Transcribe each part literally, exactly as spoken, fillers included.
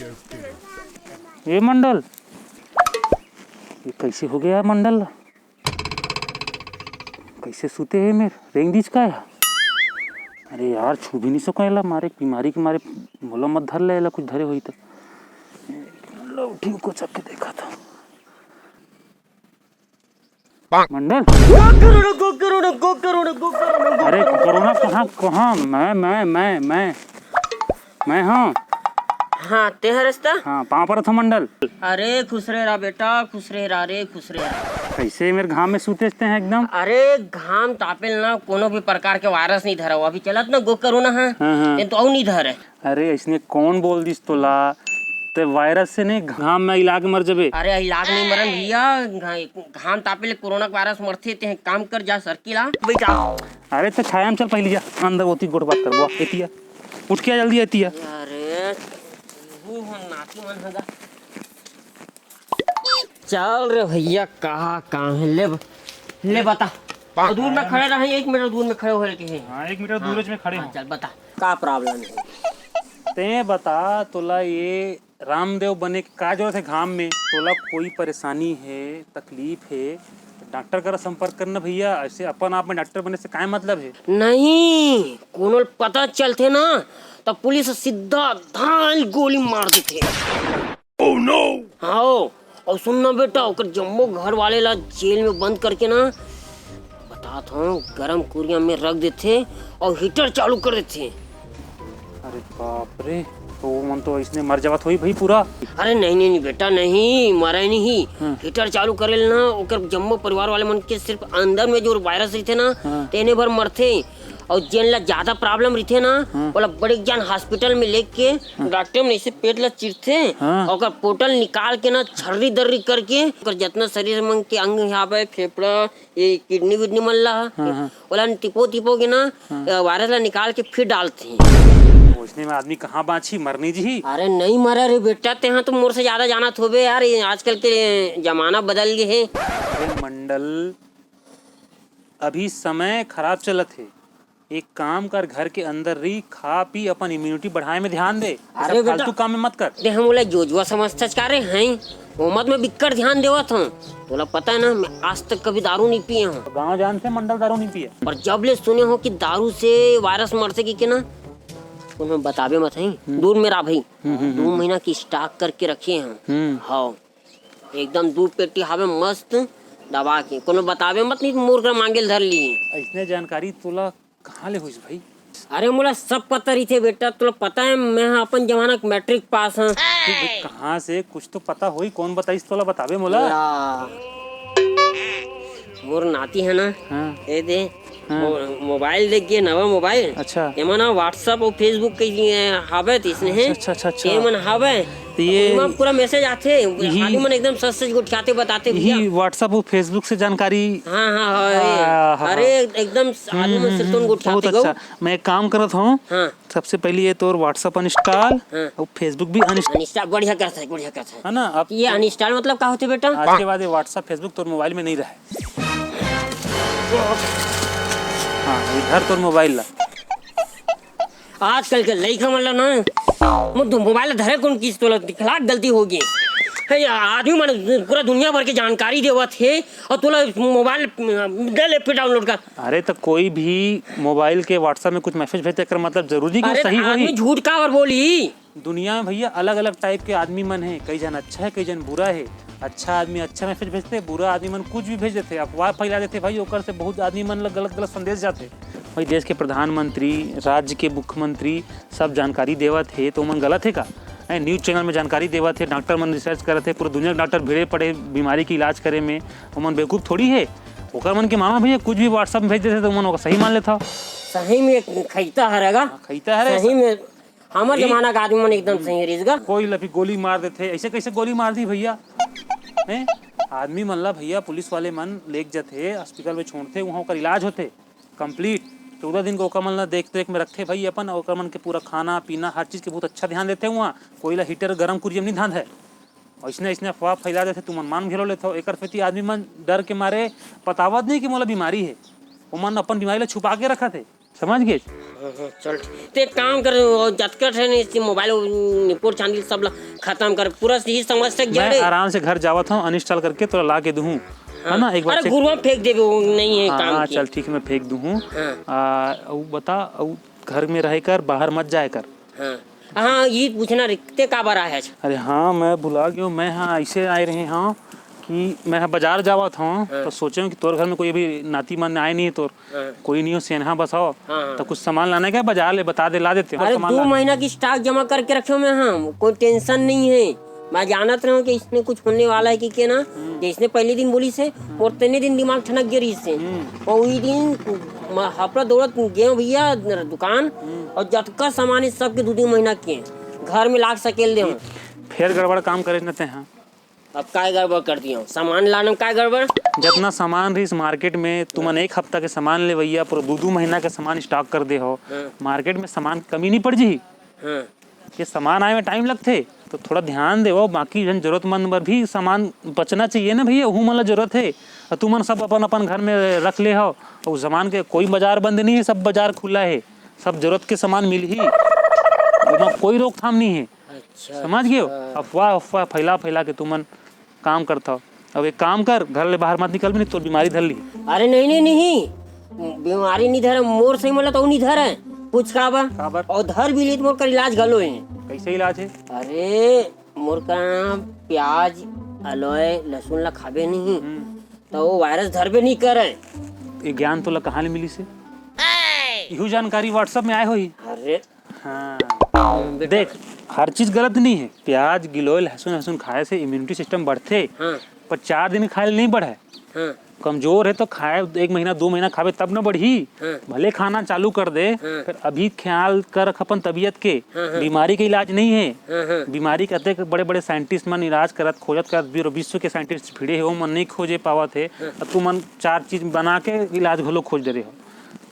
ये मंडल, ये कैसे हो गया मंडल? कैसे सूते हे मेर? रेंग दीच का या? अरे यार, छू भी नहीं सको एला, मारे बीमारी के मारे। मोला मत धर ले एला, कुछ धरे होई त। लो, उठी को चक के देखा था। मंडल। गो करुण, गो करुण, गो करुण, गो करुण, गो अरे करुण। कोरोना कहाँ, कहाँ? मैं, मैं, मैं, मैं, मैं हूँ। हाँ, ते हरस त? हाँ, पाँव परत हँव मंडल। अरे खुश रहे रहा बेटा, खुश रहे रहा रे, खुश रहे रहा। कैसे मेर घाम में सूते हस तें एकदम? अरे घाम तापेल ना कोनो भी प्रकार के वायरस नहीं धरा, अभी चलत ना गो करुणा है, हाँ, हाँ। तेन तो अउ नहीं धरे। अरे, अइसने कौन बोल दिस तोला? ते वायरस से नहीं, घाम में इला के मर जबे। अरे, इला के नहीं मरन भैया, घा-, घाम तापे ले कोरोना के वायरस मरथे, ते काम कर, जा सर्किल आ, बैठा। अरे, ते छाया में चल पहली जा, अंदर ओती गोठ बात करबो, एतिया। उठ के आ जल्दी एतिया। अरे, तू हम नाती मन हगा। चल रे भैया, कहाँ, कहाँ है? ले ब-, ले बता। दूर में खड़े रहे, एक मीटर दूर में खड़े होए के है। हाँ, एक मीटर दूर में खड़े हाँ, हो। चल बता, का प्रॉब्लम है? तें बता, तोला ये रामदेव बने के का जरूरत है घाम में? तोला कोई परेशानी है, तकलीफ है, तो डॉक्टर करा संपर्क करना भैया। ऐसे अपन आप में डॉक्टर बने से काय मतलब है? नहीं, कोनो ल पता चलथे ना, तो पुलिस सीधा धान गोली मार देथे। Oh no! हाँ, अउ सुन ना बेटा, ओकर जम्मो घर वाले ला जेल में बंद करके ना, बतात हँव, गरम कुरिया में रख देथे अउ हीटर चालू कर देथे। अरे बाप रे, तो वो मन तो इसने मर जावत होई भाई पूरा। अरे नहीं, नहीं, नहीं बेटा, नहीं, मरे नहीं। हाँ। हीटर चालू करे ले ना, ओकर जम्मो परिवार वाले मन के सिर्फ अंदर में जो वायरस रहिथे ना, हाँ। तेने भर मरथे। अउ जेन ला ज्यादा प्रॉब्लम रहिथे ना, हाँ। ओला बड़े जान हॉस्पिटल में लेके हाँ। डॉक्टर मन ऐसे पेट ला चीरथे, हाँ। ओकर पोटल निकाल के ना छर्री दर्री करके ओकर जतना शरीर मन के अंग हावय, फेफड़ा, ये किडनी विडनी मन ला, हाँ, हाँ। ओला तिपो तिपो के ना, हाँ। अ, वायरस ला निकाल के फिर डालथे। ओइसने में आदमी कहाँ बाँचही, मर नहीं जही। अरे नहीं मरे रे बेटा, तेहा तो मोर से ज्यादा जानत होबे यार, ये आजकल के जमाना बदल गए हे। अरे मंडल, अभी समय खराब चलत हे, एक काम कर, घर के अंदर रही, खा पी, अपन इम्यूनिटी बढ़ाए में ध्यान दे। अरे सब बेटा, फालतू काम में मत कर। ते हम ओला जोजुआ समझथस का रे? हैं, ओमत में बिक्कट ध्यान देवत हँव। तोला पता है ना, मैं आज तक कभी दारू नहीं पिए हँव। गाँव जानथे मंडल दारू नहीं पिए। पर जब ले सुने हँव कि दारू से वायरस मरथे कि के ना, कोनो बताबे मत है। हम्म। दूर में रहा भाई। हम्म, हम्म, दो हम्म। महीना की स्टॉक करके रखे हँव। हम्म। हाँ, एकदम दू पेटी हावे मस्त दबा के, कोनो बताबे मत, नहीं तो मोर कर मांगे ल धर ली। अइसने जानकारी तोला कहाँ ले होइस भाई? अरे मोला सब पता रहिथे बेटा, तोला पता है मैं ह अपन जमाना के मैट्रिक पास हँव। तू भाई कहाँ से, कुछ तो पता होई, कौन बताइस तोला, बताबे मोला। या। मोर नाती है ना, हाँ। ए दे, हाँ। मो-, मोबाइल देख के, नवा मोबाइल। अच्छा। एमा ना WhatsApp अउ Facebook के ये हावे, त इसने हे। अच्छा, अच्छा, अच्छा, अच्छा। एमन हावे। त ये एमा पूरा मैसेज आथे। यही आदमी मन एकदम सच-सच गोठियाथे, बताथे भैया। यही WhatsApp अउ Facebook से जानकारी। हाँ, हाँ, हाँ, ये। हाँ, हाँ, अरे, हाँ। एकदम आदमी मन हम्म, से हम्म, तुम हम्म, गोठियाथे बहुत गो। अच्छा। मैं एक काम करत हँव। हाँ। सबसे पहले ये तोर WhatsApp uninstall हाँ। अउ Facebook भी uninstall। Uninstall, बढ़िया करत है, बढ़िया करत है। है ना? अब ये uninstall मतलब का होथे बेटा? आज के बाद ये WhatsApp, Facebook तोर मोबाइल में नहीं रहे। हाँ, ये धर तोर मोबाइल ला। आजकल के लइका मन ला ना, मोर दो मोबाइल ला धरे कोन किस तोला दिखला गलती हो गई। हे, आदमी मन पूरा दुनिया भर के जानकारी देवत हे अउ तोला मोबाइल दे ले पे download कर। अरे, त कोई भी मोबाइल के WhatsApp में कुछ मैसेज भेजथे, एकर मतलब जरूरी कि वो अरे, सही त होही? आदमी झूठ काबर बोलही? दुनिया में भैया अलग-अलग टाइप के आदमी मन हे, कई झन अच्छा हे, कई झन बुरा हे। अच्छा आदमी अच्छा मैसेज भेजथे, बुरा आदमी मन कुछ भी भेज देथे, अफवाह फैला देथे भाई, ओकर से बहुत आदमी मन ल गलत-गलत संदेश जाथे। भाई, देश के प्रधानमंत्री, राज्य के मुख्यमंत्री सब जानकारी देवत हे, त ओमन गलत हे का? ए, न्यूज़ चैनल में जानकारी देवत हे, डॉक्टर मन रिसर्च करत हे, पूरा दुनिया के डॉक्टर भिड़े पड़े बीमारी के इलाज करे में, ओमन बेवकूफ थोड़ी हे। ओकर मन के मामा भैया कुछ भी WhatsApp में भेज देथे त ओमन ओकर सही मान लेथव। सही में खैता हरे गा। हाँ, खैता हरे। सही में हमर ई जमाना के आदमी मन एकदम सही रहिस गा। कोई ल भी गोली मार देथे, ऐसे कैसे गोली मार दी भैया? हैं? आदमी मन ला भैया पुलिस वाले मन लेके जथे, हॉस्पिटल में छोड़थे, वहाँ ओकर इलाज होथे complete। चौदह दिन के ओकर मन ला देख रेख में रखथे भाई अपन, ओकर मन के पूरा खाना पीना हर चीज के बहुत अच्छा ध्यान देथे वहाँ। कोई ला हीटर गरम कुरियम नहीं धांधे। अइसने अइसने अफवाह फैला देथे, तुमन मान घेरो लेथव। एकर सेती आदमी मन डर के मारे बतावत नहीं कि मोला बीमारी हे, ओमन अपन बीमारी ला छुपा के रखत हे। समझ गे? हाँ, हाँ, चल ठीक। ते एक काम कर, वो जतका ठन हे मोबाइल, वो निपोर चांदी सब ला खतम कर, पूरा ही समस्या के मैं जड़ हे। आराम से घर जावत हूँ, अनइंस्टॉल करके तोला ला के दूहूँ, है ना? एक बार अरे check गुरुआ फेंक देबे, वो नहीं है हाँ, काम हाँ, की। चल ठीक है, मैं फेंक दूहूँ। हाँ। आ, अउ बता, अउ घर में रहे कर, बाहर मत जाए कर। हाँ। हाँ, ये पूछना रहिते काबर आए हस? अरे हाँ, मैं भुला गयो। मैं हाँ ऐसे आए रहे हूँ कि मैं हाँ बाजार जावत हूँ, हाँ। तो सोचे हूँ कि तोर घर में कोई अभी नाती मन आए नहीं है तोर, हाँ। कोई नहीं हो, सेनहा बसाओ, हाँ, हाँ। तो कुछ सामान लाना है क्या बाजार ले, बता दे, ला देते हैं। अरे सामान दो ला। महीना की स्टॉक जमा करके रखे हूँ मैं, हाँ, कोई टेंशन नहीं है। मैं जानत रहे हूँ कि इसने कुछ होने वाला है कि क्या ना, हम्म। जैसने पहले दिन बोलिस हे, हम्म। और तेने दिन दिमाग ठनक गे रहिस हे। हम्म। और वही दिन म-, हपड़ा दौड़त गए भैया दुकान, हम्म। और जतका सामान हे सबके दू दू महीना के घर में लाग सकेल दे हूँ। फेर गड़बड़ काम करे न ते हाँ। अब काय गड़बड़ कर दिया हूँ? सामान लाने में काय गड़बड़? जतना सामान रहिस मार्केट में, तुमन एक हफ्ता के सामान लेवइया, पूरा दू दू महीना के सामान स्टॉक कर दे हो। हाँ। मार्केट में सामान कमी नहीं पड़ जी? हाँ। ये सामान आए में टाइम लगथे, तो थोड़ा ध्यान देवो। बाकी जन जरूरतमंद बर भी सामान बचना चाहिए ना भैया, उहू मन ला जरूरत हे। और तुमन सब अपन अपन घर में रख ले हो, और सामान के कोई बाजार बंद नहीं है, सब बाजार खुला है, सब जरूरत के सामान मिलही, ओमा कोई रोकथाम नहीं है। अच्छा, समझ गए हो? अच्छा। अफवाह, अफवाह फैला फैला के तुमन काम करथव। अब एक काम कर, घर ले बाहर मत निकल, नहीं तो बीमारी धर ली। अरे नहीं, नहीं, नहीं, बीमारी नहीं धरे मोर, सही मतलब तो नहीं धरे। पूछ काबर? काबर? और धर भी ली तो मोर कर इलाज घलो है। कैसे इलाज है? अरे मोर का प्याज, अलोय, लहसुन ला खाबे नहीं, हम्म। तो वो वायरस धरबे नहीं करे। ये ज्ञान तोला कहाँ ले मिलिस हे? इहू जानकारी WhatsApp में आए होही। अरे हाँ। बेटा। देख, हर चीज गलत नहीं है। प्याज, गिलोय, लहसुन, लहसुन खाए से इम्यूनिटी सिस्टम बढ़थे, हाँ। पर चार दिन खाए ले नहीं बढ़े। हाँ। कमजोर है तो खाए एक महीना, दो महीना खाबे तब न बढ़ही। हाँ। भले खाना चालू कर दे, हाँ। पर अभी ख्याल कर रख अपन तबीयत के। हाँ, हाँ। बीमारी के इलाज नहीं है। हाँ, हाँ। बीमारी के अतेक बड़े-बड़े साइंटिस्ट मन इलाज करत, खोजत करत, पूरा विश्व के साइंटिस्ट भिड़े हे, वो मन नहीं खोजे पावत हे। हाँ। अब तुमन चार चीज बना के इलाज घलो खोज दे रहे हो।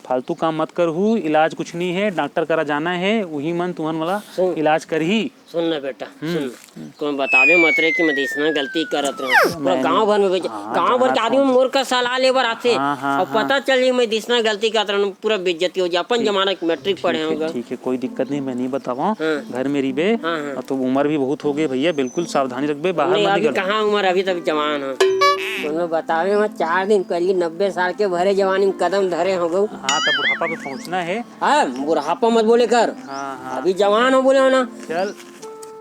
फालतू काम मत करहू, इलाज कुछ नहीं है, डॉक्टर करा जाना है, वही मन तुमन वाला सुन। इलाज करही। सुन ना बेटा, हम्म। सुन। कोई बताबे मत रे कि मैं देसना गलती करत रहूं। पूरा नहीं, गांव भर में बेइज्जत-, हाँ, गांव भर के जानत आदमी हूँ। मोर का सलाह ले बर आथे। हाँ, हाँ, और हाँ। पता चल जी मैं देसना गलती करत रहूं, पूरा बेइज्जती हो जाए। अपन ठीक, जमाना के मैट्रिक ठीक पढ़े है, होगा। ठीक है, कोई दिक्कत नहीं, मैं नहीं बतावा। हाँ। घर में रहिबे, हाँ, हाँ। और तो उम्र भी बहुत हो गई भैया, बिल्कुल सावधानी रखबे, बाहर नहीं, मत अभी निकल। कहाँ उम्र, अभी तक जवान हो। कोनो बताबे मत, चार दिन करी नब्बे साल के भरे जवानी में कदम धरे हो गऊ। हाँ, तो बुढ़ापा पे पहुँचना है। हाँ, बुढ़ापा मत बोले कर। हाँ, हाँ। अभी जवान हो बोले हो ना। चल।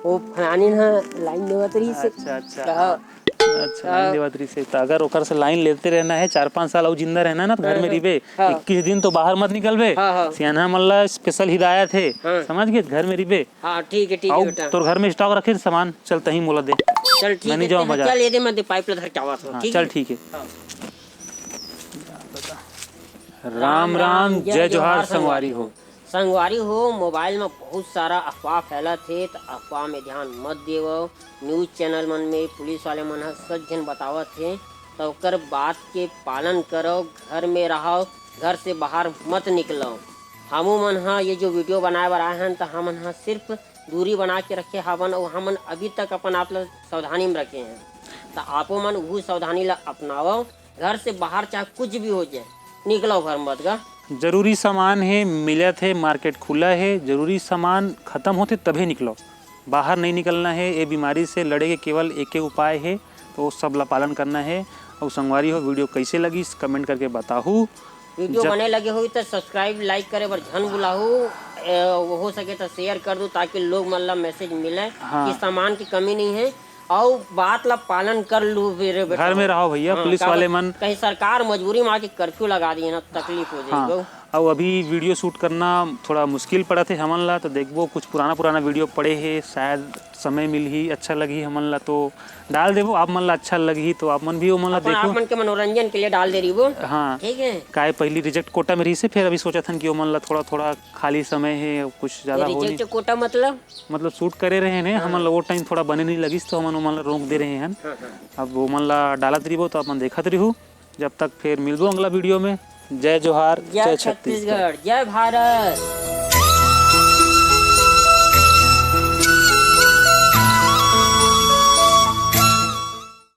वो फलानी ना लाइन देवत रही से। अच्छा, अच्छा, कहा। हाँ। अच्छा, लाइन हाँ। देवत रही से। तो अगर ओकर से लाइन लेते रहना है, चार पाँच साल अउ जिंदा रहना है ना, तो घर में हाँ, रहिबे। हाँ। इक्कीस दिन तो बाहर मत निकलबे। हाँ, हाँ। सियाना मन ला स्पेशल हिदायत है। हाँ। समझ गए? घर में रहिबे। हाँ, ठीक है, ठीक है अउ बेटा। तोर घर में स्टॉक रखे सामान, चल तहीं मोला दे। चल, ठीक मैं नहीं है, जाऊँ तहीं बाजार। चल, ये दे, मैं दे पाइप ला धर के आवत हूँ, हाँ, ठीक चल, है? ठीक है। हाँ। राम राम, जय जोहार संगवारी हो। संगवारी हो, मोबाइल में बहुत सारा अफवाह फैलत हे, त अफवाह में ध्यान मत देवव। न्यूज़ चैनल मन में पुलिस वाले मन ह सच झन बतावत हे, त ओकर बात के पालन करव। घर में रहव, घर से बाहर मत निकलव। हमू मन ह ये जो वीडियो बनाए बर आए हन, त हमन ह सिर्फ दूरी बना के रखे हावन अउ हमन अभी तक अपन आप ल सावधानी में रखे हन। त आपो मन उहू सावधानी ल अपनावव। घर से बाहर चाहे कुछ भी हो जाए, निकलव घर मत गा। जरूरी सामान हे, मिलत हे, मार्केट खुला हे, जरूरी सामान खतम होथे तभे निकलव। बाहर नहीं निकलना हे। ये बीमारी से लड़े के केवल एके उपाय हे, तो सब ला पालन करना हे। अउ संगवारी हो, वीडियो कैसे लगिस, कमेंट करके बताहू। वीडियो जब बने लगे होही त सब्सक्राइब, लाइक करे बर झन भुलाहू। ए, हो सके त शेयर कर दू, ताकि लोग मन ला मैसेज मिले हाँ। कि सामान की कमी नहीं है। अउ बात ला पालन कर लू रे बेटा। घर में रहो भैया, हाँ, पुलिस काबर वाले मन। कहीं सरकार मजबूरी में आके कर्फ्यू लगा दी ना, तकलीफ हो जाएगी हाँ। गऊ। अउ अभी वीडियो शूट करना थोड़ा मुश्किल पड़त हे हमन ला, तो देखबो कुछ पुराना पुराना वीडियो पड़े हे, शायद समय मिलही, अच्छा लगही हमन ला तो डाल देबो। आप मन ला अच्छा लगही तो आप मन भी ओमन ला अपन देखो। आप मन के मनोरंजन के लिए डाल दे रहिबो। हाँ। ठीक है। काय पहली रिजेक्ट कोटा में रही से, फिर अभी सोचत हन कि ओमन ला थोड़ा थोड़ा खाली समय हे, कुछ ज्यादा ये हो नहीं। रिजेक्ट कोटा मतलब? मतलब शूट करे रहे हैं, हाँ। हमन ला वो टाइम थोड़ा बने नहीं लगिस, तो हमन ओमन ला रोक दे रहे हैं। हाँ, हाँ। अब ओमन ला डालत रहिबो, तो अपन देखत रहिबो। जब तक फिर मिलबो अगला वीडियो में। जय जोहार, जय जय छत्तीसगढ़। छत्तीसगढ़, जय भारत।